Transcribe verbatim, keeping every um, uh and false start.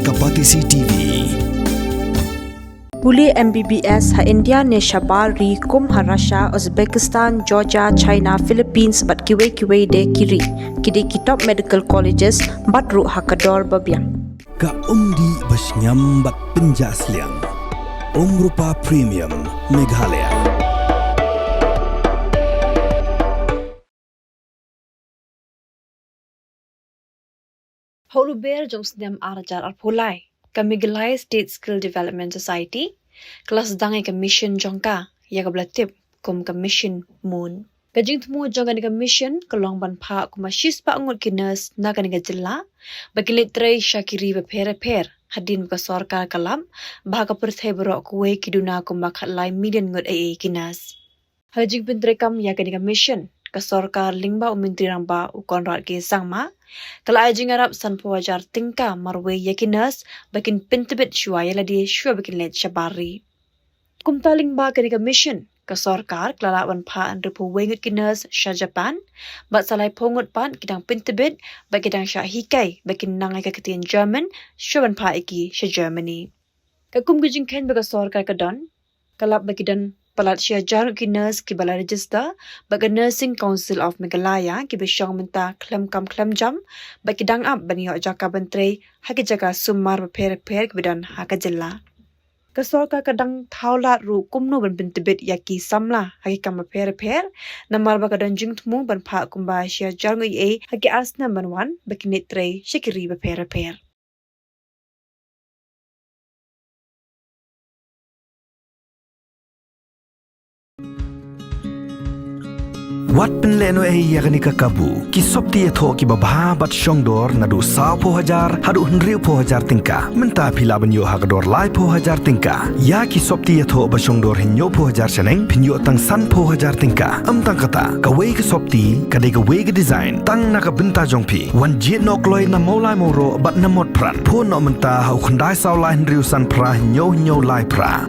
Ka Batesi T V. Pule M B B S ha India ne shabar ri kum ha Russia, Uzbekistan, Georgia, China, Philippines bad kiwei kiwei de ki ri. Ki dei ki top medical colleges bad ruh ha ka dor ba biang. Ka umdih ba shngiam bad pynjah sliang. Umrupa Premium Meghalaya. Ha u Lber jong u snem ar hajar arphew lai, ka Meghalaya State Skill Development Society ka la sdang ïa ka mission jong ka, ïa kaba la tip kum ka Mission Moon. Ka jingthmu jong kane ka mission ka long ban phah kumba shispah ngut ki nurse na kane ka jylla ba kin leit trei sha ki ri bapher bapher, hadien ba ka sorkar ka lap ba ha ka pyrthei baroh kawei ki duna kumba khatlai million ngut ei ei ki nurse. Ha ka jingpyntreikam ïa kane ka mission, ka sorkar lyngba u Myntri Rangbah u Conrad K Sangma ka la ai jingïarap sanphew hajar tyngka marwei ïa ki nurse ba kin pyntbit shuwa ïa lade shuwa ba kin leit shabar ri. Kumta lyngba kane ka mission, ka sorkar ka la lah ban phah hynriewphew wei ngut ki nurse sha Japan bad sa laiphew ngut pat ki dang pyntbit bad ki dang shah hikai ba kin nang ïa ka ktien German shuwa ban phah ïa ki sha Germany. Ka kum ka jingkheiñ ba ka sorkar ka don, ka lap ba ki don palat shi hajar ngut ki nurse kiba la register bad ka Nursing Council of Meghalaya kiba shong mynta khlem kam khlem jam bad ki dang ap ban ïoh jaka ban trei ha ki jaka sumar bapher bapher kiba don ha ka jylla. Ka sorkar ka dang thaw lad ruh kumno ban pyntbit ïa ki samla ha ki kam bapher bapher, namar ba ka don jingthmu ban phah kumba shi hajar ngut ei ei ha ki ar snem ban wan ba kin leit trei sha ki ri bapher bapher. Wat pynlehnohei ïa kane ka kabu. Ki sopti ïathoh kiba bha bad shongdor naduh sawphew hajar haduh hynriewphew hajar tyngka. Mynta phi lah ban ïoh ha ka dor laiphew hajar tyngka. Ïa ki sopti ïathoh ba shongdor hynñiewphew hajar shaneng phin ïoh tang sanphew hajar tyngka. Ym tang kata, kawei ka sopti ka dei kawei ka design tang na ka bynta jong phi. Wan jied noh kloi na Mawlai Mawroh bad na Motphran. Phone noh mynta ha u khyndai saw lai hynriew san phra hynñiew hynñiew lai phra.